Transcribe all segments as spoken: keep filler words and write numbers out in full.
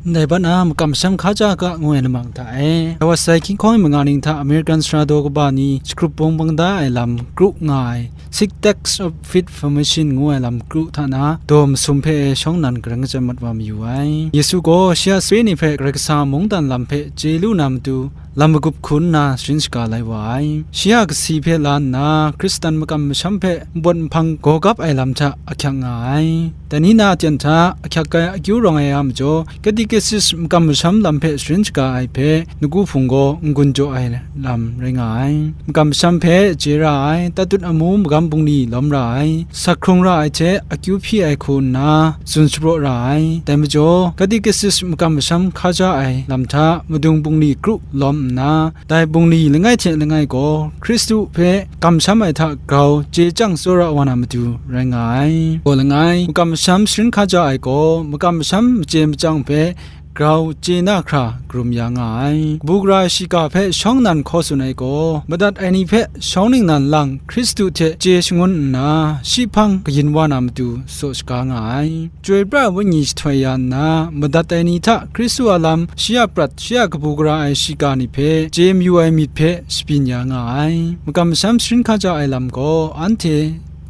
Ndai bat na makam masham hkaja ga ngu ai lamang hta e, Taiwan sai hkying hkawng ai manga ning hta American sara daw kaba ni shagrup bawng bang da ai lam kru nga ai, Six Steps of Faith Formation ngu ai lam kru hta na daw masum hpe e shawng nnan garang kachyan mat wa mayu ai. Yesu gaw shi a sape ni hpe Karai Kasang a mungdan lam hpe chye lu na matu, lam magup hku nna sharin shaga lai wa ai. Shi a kasi hpe la nna, Hkristan makam masham hpe npawt nhpang gaw gap ai lam hta ahkyak nga ai. Dai ni na aten hta ahkyak ai akyu rawng ai a majaw, Catechist makam masham lam hpe sharin shaga ai hpe, nawku hpung gaw n-gun jaw ai lam rai nga ai. Makam masham hpe chye ra ai, tatut amu magam bungli lawm ra ai, sak hkrung ra ai hte akyu hpyi ai hku nna tsun shapraw ra ai. Dai majaw, Catechist makam masham hkaja ai lam hta madung bungli kru lawm nna, dai bungli langai hte langai gaw Hkristu hpe kamsham ai hta grau chye chyang tsawra wa na matu rai nga ai. Gaw langai, makam masham sharin hkaja ai gaw, makam masham machye machyang hpe grau chye na hkra karum ya nga ai. Kabu gara ai shiga hpe shawng nnan hkaw tsun ai gaw, madat ai ni hpe shawng ningnan lang Hkristu hte chye shangun nna, shi hpang kayin wa na matu tsaw shaga nga ai. Chyoi pra ai Wenyi jahtoi ya nna, madat ai ni hta Hkristu a lam, shi a prat, shi a kabu gara ai shiga ni hpe chye mayu ai myit hpe shabyin ya nga ai. Makam masham sharin hkaja ai lam gaw, anhte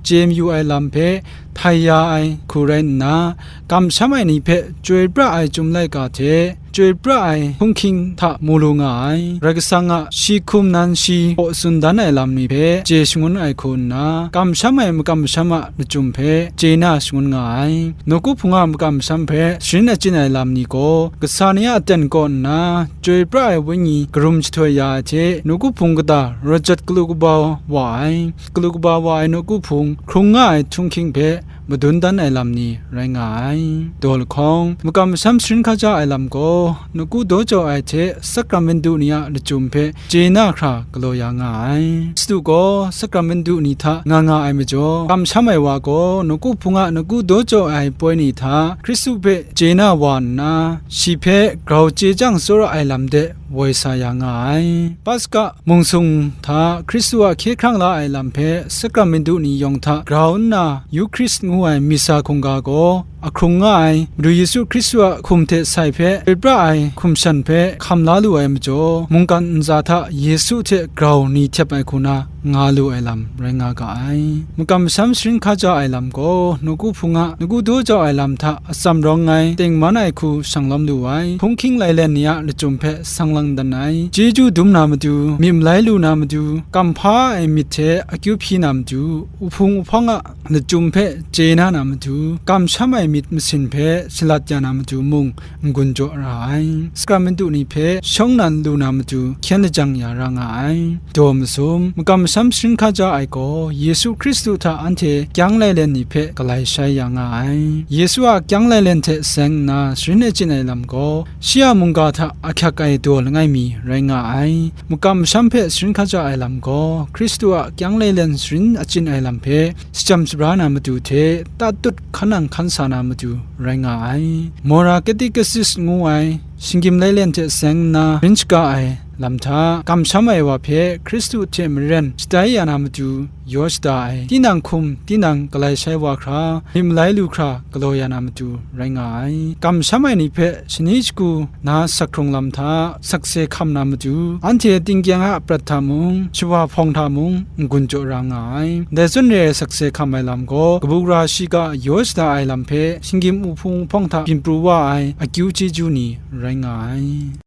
chye mayu ai lam hpe htai ya ai hku rai nna, kamsham ai ni hpe chyoi pra ai Chyum laika hte chyoi pra ai htunghking hta mu lu nga ai. Karai Kasang a shi hkum nan shi hpaw tsun dan ai lam ni hpe chye shangun ai hku nna, kamsham ai makam masham a lachyum hpe chye na shangun nga ai. Nawku hpung a makam masham hpe sharin achyin ai lam ni gaw, kasa ni a aten kaw nna, chyoi pra ai Wenyi karum jahtoi ya ai hte, nawku hpung kata rawt jat galu kaba wa ai, galu kaba wa ai nawku hpung hkrung nga ai htunghking hpe madun dan ai lam ni rai nga ai. Daw lahkawng, makam masham sharin hkaja ai lam gaw, nawku daw jaw ai hte sakramentu ni a lachyum hpe chye na hkra galaw ya nga ai. Hkristu gaw sakramentu ni hta nga nga ai majaw, kamsham ai wa gaw nawku hpung a nawku daw jaw ai poi ni hta Hkristu hpe chye na wa nna, shi hpe grau chye chyang tsawra ai lam de woi sa ya nga ai. Paska mung sung hta Hkristu a hkye hkrang la ai lam hpe sakramentu ni yawng hta grau nna, Eucharist ngu ai misa hkungga gaw ahkrung nga ai, Madu Yesu Hkristu a hkum hte sai hpe chyoi pra ai hkum shan hpe hkam la lu ai majaw, mungkan ntsa hta Yesu hte grau ni htep ai hku na nga lu ai lam rai nga ga ai. Makam masham sharin hkaja ai lam gaw, nawku hpung a nawku daw jau ai lam hta atsam rawng ai, tengman ai hku shang lawm lu ai, hpung hkying lailen ni a lachyum hpe sang lang dan ai, chyeju dum na matu, myit malai lu na matu, kamhpa ai myit hte akyu hpyi na matu, uhpung uhpawng a lachyum hpe chye na na matu, kamsham ai myit masin hpe shalat ya na matu mung, n-gun jaw ra ai. Sakramentu ni hpe shawng nnan lu na matu hkyen lajang ya ra nga ai. Daw masum, makam masham sharin hkaja ai gaw, Yesu Hkristu hta anhte kyang lailen ni hpe galai shai ya nga ai. Yesu a kyang lailen hte seng nna sharin achyin ai lam gaw, shi a mungga hta ahkyak ai daw langai mi rai nga ai. Makam masham hpe sharin hkaja ai lam gaw, Hkristu a kyang lailen sharin achyin ai lam hpe shajam shabra na matu hte tatut hkan nang hkan sa na matu rai nga ai. Mora Catechist ngu ai shinggyim lailen hte seng nna rin shaga ai lam hta, kamsham ai wa hpe Hkristu hte maren shatai ya na matu yaw shada ai, tinang hkum tinang galai shai wa hkra, myit malai lu hkra galaw ya na matu rai nga ai. Kamsham ai ni hpe shani shagu na sak hkrung lam hta sakse hkam na matu, anhte tingkyang a prat hta mung, shawa hpawng hta mung, n-gun jaw ra nga ai. Dai zawn re ai sakse hkam ai lam gaw, kabu gara shiga yaw shada ai lam hpe shinggyim uhpung uhpawng hta byin pru wa ai akyu chyeju ni rai nga ai.